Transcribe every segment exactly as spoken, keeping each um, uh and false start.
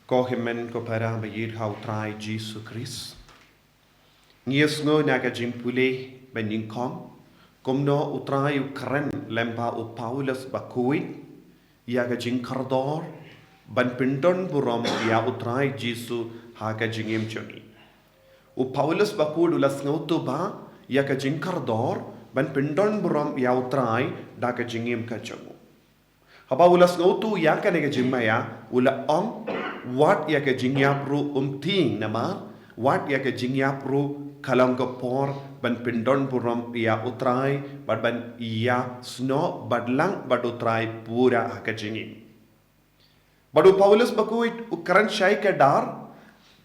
Ko hynmen ko para ba ïeit ha u Trai Jisu Khrist. Ngi ïa sngew na ka jingpule ba nyngkong kumno u Trai u kren lyngba u Paulus bakhuid ïa ka jingkordor ban pyndon burom ïa u Trai Jisu ha ka jingim jong ngi. U Paulus bakhuid u la sngewthuh ba ïa ka jingkordor ban pyndon burom ïa u Trai da ka jingim ka jong u. Haba u la sngewthuh ïa kane ka jingmaïa, u la ong, wat ïa ka jingïap ruh um tieng namar wat ïa ka jingïap ruh ka long ka por ban pyndon burom ïa u Trai, bad ban ïa snoh bad lang bad u Trai pura ha ka jingim. Bad u Paulus bakhuid u kren shai kdar,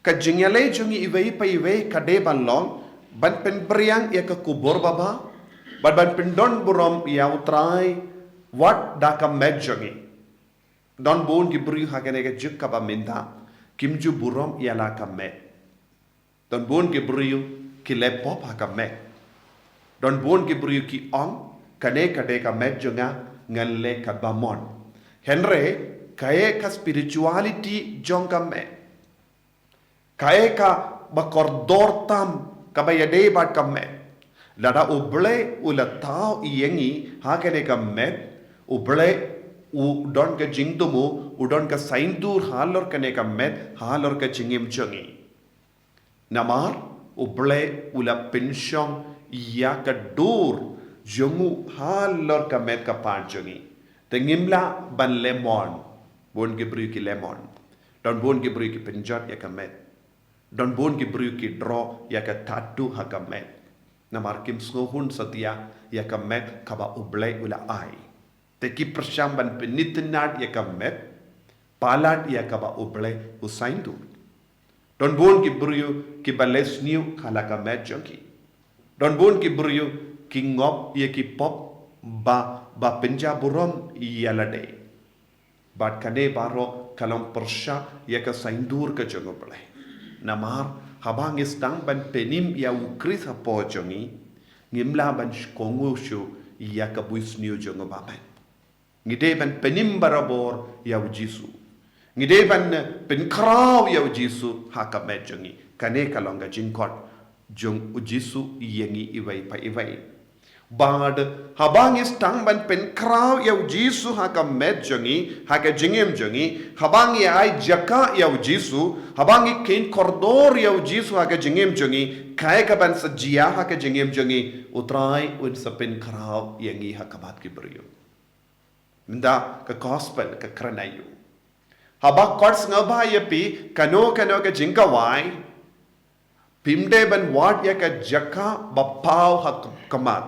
ka jingïaleh jong ngi iwei pa iwei ka dei ban long ban pynphriang ïa ka khubor baba bad ban pyndon burom ïa u Trai wat da ka met jong ngi. Don bun ki briew ha kane ka juk kaba mynta kim ju burom ïa la ka met. Don bun ki briew ki leh pop ha ka met. Don bun ki briew ki ong, kane ka dei ka met jong nga, ngan leh kaba mon. Hynrei kaei ka spirituality jong ka met? Kaei kaba kordor tam kaba ïadei bad ka met? Lada U Blei u la thaw ïa ngi ha kane ka met, U Blei u don ka jingthmu, u don ka saiñdur halor kane ka met, halor ka jingim jong ngi. Namar U Blei u la pynshong ïa ka dur jong u halor ka met ka phad jong ngi. Te ngim lah ban leh mon. Bun ki briew ki leh mon. Don bun ki briew ki pynjot ïa ka met. Don bun ki briew ki draw ïa ka tattoo ha ka met. Namar kim sngewhun satia ïa ka met kaba U Blei u la ai. Te ki pyrshang ban pynitynnad ïa ka met palat ïa kaba U Blei u saiñdur. Don bun ki briew kiba leh sniew ha la ka met jong ki. Don bun ki briew ki ngop ïa ki pop ba, ba pynjah burom ïa lade. Bad kane baroh ka long pyrshah ïa ka saiñdur ka jong U Blei. Namar haba ngi sdang ban pynim ïa U Khrist hapoh jong ngi, ngim lah ban kohnguh shuh ïa ka buit sniew jong U Blei. Ngi dei ban pynim barabor ïa U Jisu. Ngi dei ban, eh, pynkhraw ïa U Jisu ha ka met jong ngi. Kane ka long ka jingkhot jong U Jisu ïa ngi iwei pa iwei. Bad haba ngi sdang ban pynkhraw ïa U Jisu ha ka met jong ngi, ha ka jingim jong ngi, haba ngi ai jaka ïa U Jisu, haba ngi kheiñ kordor ïa U Jisu ha ka jingim jong ngi, kaei kaban sa jia ha ka jingim jong ngi? U Trai un sa pynkhraw ïa ngi ha khmat ki briew. Mynta ka gospel ka kren aïu? Haba kot sngewbha ïa phi kano kano ka jingkhawai, phim dei ban wad ïa ka jaka ba paw ha khmat.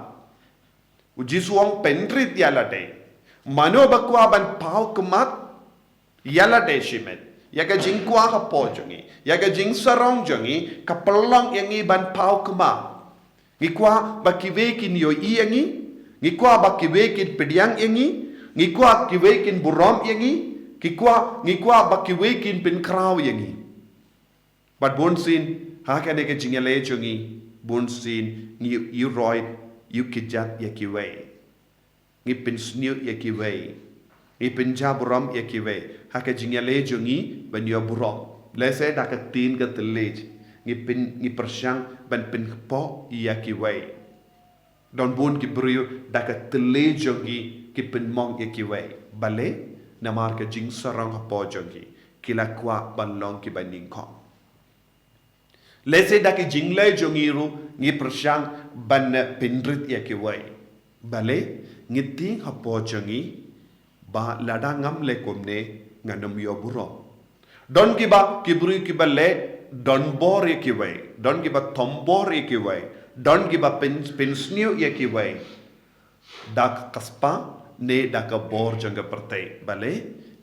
U Jisu u ong pynrit ïa lade. Mano ba kwah ban paw khmat ïa lade shimet? Ïa ka jingkwah hapoh jong ngi, ïa ka jingsarong jong ngi ka pynlong ïa ngi ban paw khmat. Ngi kwah ba kiwei kin ïohi ïa ngi. Ngi kwah ba kiwei kin pdiang ïa ngi. Ngi kwah kiwei kin burom ïa ngi. Ngi kwah, ngi kwah ba kiwei kin pynkhraw ïa ngi. Bad bunsien ha kane ka jingïaleh jong ngi, bunsien ngi ïu roi, ïu kjat ïa kiwei. Ngi pynsniew ïa kiwei. Ngi pynjah burom ïa kiwei ha ka jingïaleh jong ngi ban ïoh burom. Lehse da ka ktien ka thylliej ngi pyn, ngi pyrshang ban pynpaw ïa kiwei. Don bun ki briew da ka thylliej jong ki ki pynmong ïa kiwei. Balei? Namar ka jingsarong hapoh jong ki, ki la kwah ban long kiba nyngkong. Lehse da ki jingleh jong ngi ruh ngi pyrshang ban pynrit ïa kiwei. Balei? Ngi tieng hapoh jong ngi ba lada ngam leh kumne ngan ym ïoh burom. Don kiba, ki briew kiba leh donbor ïa kiwei, don kiba thombor ïa kiwei, don kiba pyn, pynsniew ïa kiwei da ka kyrpang ne da ka bor jong ka pyrthei. Balei?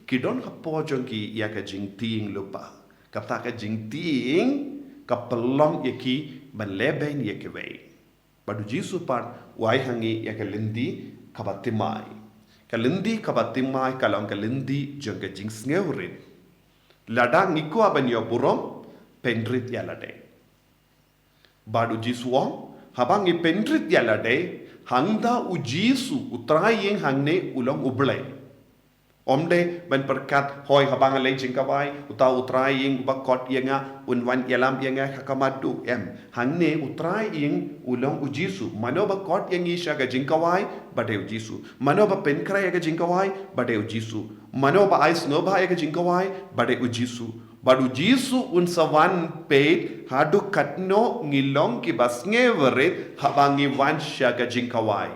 Ki don hapoh jong ki ïa ka jingtieng lypa. Kata ka jingtieng ka pynlong ïa ki ban leh beiñ ïa kiwei. Bad U Jisu pat u ai ha ngi ïa ka lynti kaba thymmai. Ka lynti kaba thymmai ka long ka lynti jong ka jingsngewrit. Lada ngi kwah ban ïoh burom, pynrit ïa lade. Bad U Jisu u ong, haba ngi pynrit ïa lade, hangta U Jisu, U Trai ïing hangne u long U Blei. Ym dei ban pyrkhat, hoi, haba nga leh jingkawai, uta u trai ïing uba kot ïa nga un wan ïalam ïa nga ha khmat duh, em. Hangne u trai ïing u long u Jisu. Mano ba kot ïa ngi sha ka jingkawai? Ba dei u Jisu. Mano ba pynkhreh ïa ka jingkawai? Ba dei u Jisu. Mano ba ai sngewbha ïa ka jingkawai? Ba dei u Jisu. Bad u Jisu un sa wan peit haduh katno ngi long kiba sngewrit haba ngi wan sha ka jingkawai.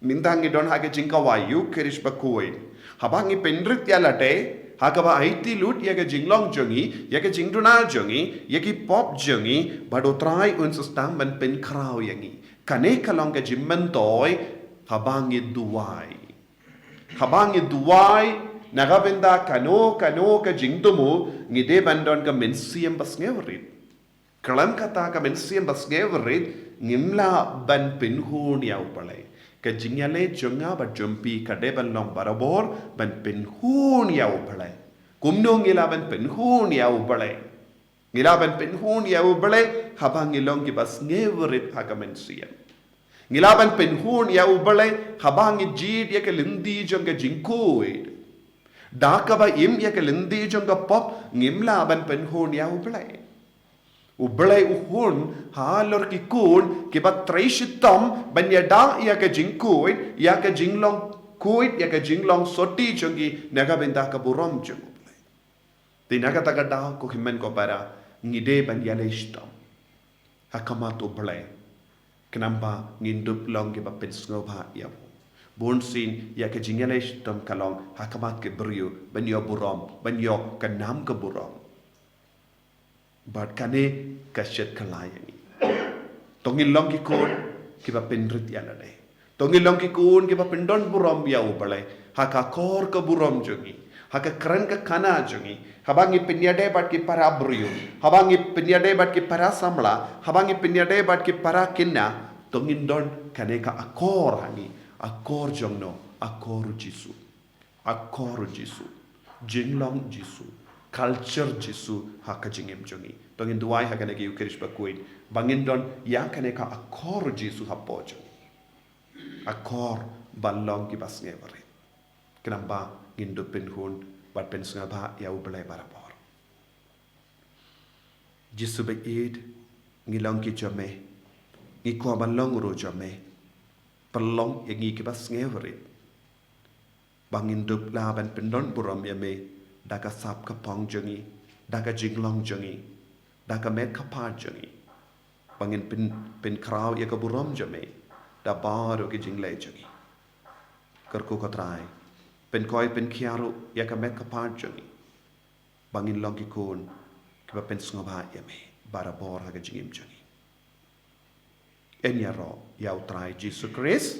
Mynta ngi don ha ka jingkawai, Ïukharist bakhuid. Haba ngi pynrit ïa lade, ha kaba aiti lut ïa ka jinglong jong ngi, ïa ka jingduna jong ngi, ïa ki pop jong ngi, bad u Trai un sa sdang ban pynkhraw ïa ngi. Kane ka long ka jingmyntoi haba ngi duwai. Haba ngi duwai na ka bynta kano kano ka jingthmu, ngi dei ban don ka mynsiem ba sngewrit. Khlem kata ka mynsiem ba sngewrit, ngim lah ban pynhun ïa U Blei. Ka jingïaleh jong nga bad jong phi ka dei ban long barabor, ban pynhun ïa U Blei. Kumno ngi lah ban pynhun ïa U Blei? Ngi lah ban pynhun ïa U Blei haba ngi long kiba sngewrit ha ka mynsiem. Ngi lah ban pynhun ïa U Blei haba ngi jied ïa ka lynti jong ka jingkhuid. Da kaba im ïa ka lynti jong ka pop, ngim lah ban pynhun ïa U Blei. U Blei u hun halor ki khun kiba trei shitom ban ïada ïa ka jingkhuid, ïa ka jinglong khuid, ïa ka jinglong sotti jong ki na ka bynta ka burom jong U Blei. Te na kata ka daw, ko hynmen ko para, ngi dei ban ïaleh shitom ha khmat U Blei. Khnang ba ngin dup long kiba pynsngewbha ïa U. Bunsien ïa ka jingïaleh shitom ka long ha khmat ki briew, ban ïoh burom, ban ïoh ka nam ka burom. Bad kane ka shet ka la ïa ngi. To ngin long ki khun kiba pynrit ïa lade. To ngin long ki khun kiba pyndon burom ïa U Blei ha ka kor ka burom jong ngi, ha ka kren ka khana jong ngi, haba ngi pynïadei bad ki para briew, haba ngi pynïadei bad ki para samla, haba ngi pynïadei bad ki para khynnah. To ngin don kane ka akor ha ngi, akor jong no, akor u Jisu. Akor u Jisu, jinglong Jisu, culture Jisu ha ka jingim jong ngi. To ngin duwai ha kane ka Ïukharist bakhuid ba ngin don ïa kane ka akor u Jisu hapoh jong ngi. Akor ban long kiba sngewrit. Khnang ba ngin dup pynhun bad pynsngewbha ïa U Blei barabor. Jisu ba ïeit, ngi long ki jong me. Ngi kwah ban long ruh jong me. Pynlong ïa ngi kiba sngewrit, ba ngin dup lah ban pyndon burom ïa me da ka sap ka phong jong ngi, da ka jinglong jong ngi, da ka met ka phad jong ngi. Ba ngin pyn, pynkhraw ïa ka burom jong me da baroh ki jingleh jong ngi. Kyrkhu ko Trai, pynkoi pynkhiah ruh ïa ka met ka phad jong ngi, ba ngin long ki khun kiba pynsngewbha ïa me barabor ha ka jingim jong ngi. Yn ïaroh ïa U Trai Jisu Khrist.